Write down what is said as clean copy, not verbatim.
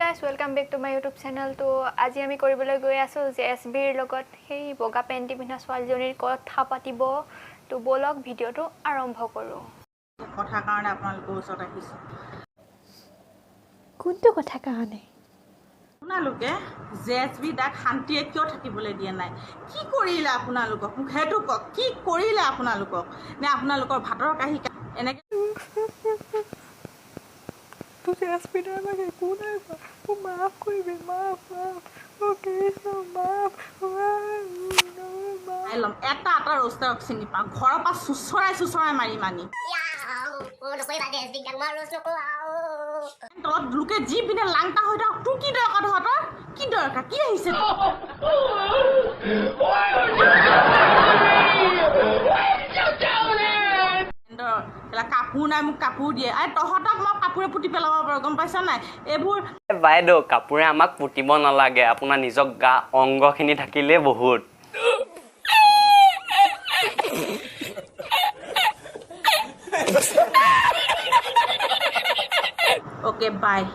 Guys, welcome back to my YouTube channel. তো আজি আমি কৰিবলৈ গৈ আছোঁ জে এছ বিৰ লগত সেই বগা পেণ্টি পিন্ধা ছোৱালীজনীৰ কথা পাতিব। তো ব'লক, ভিডিঅ'টো আৰম্ভ কৰোঁ। কথাৰ কাৰণে আপোনালোকৰ ওচৰত আহিছোঁ। কোনটো কথা কাৰণে? আপোনালোকে জে এছ বি দাক শান্তিৰে কিয় থাকিবলৈ দিয়া নাই? কি কৰিলে আপোনালোকক? মোক সেইটো কওক, কি কৰিলে আপোনালোকক? নে আপোনালোকৰ ভাতৰ কাঁহী এনেকৈ? জে এছ বি দাই আমাক একো নাই কোৱা। মোক মাফ কৰিবি, মাফ, মাফ, অ' কৃষ্ণ, মাফ। চাই ল'ম, এটা এটা ৰ'ষ্টাৰক চিনি পাওঁ। ঘৰৰ পৰা চোঁচৰাই চোঁচৰাই মাৰিম আনি তলত। লোকে যি পিন্ধে লাংটা হৈ থাকক, তোৰ কি দৰকাৰ? তহঁতৰ কি দৰকাৰ? কি আহিছে? কাপোৰ নাই, মোক কাপোৰ দিয়ে। আৰে তহঁতক মই কাপোৰে পুতি পেলাব পাৰোঁ, গম পাইছ নাই এইবোৰ? বাইদেউ, কাপোৰে আমাক পুতিব নালাগে, আপোনাৰ নিজৰ গা অংগখিনি থাকিলেই বহুত। Okay, bye.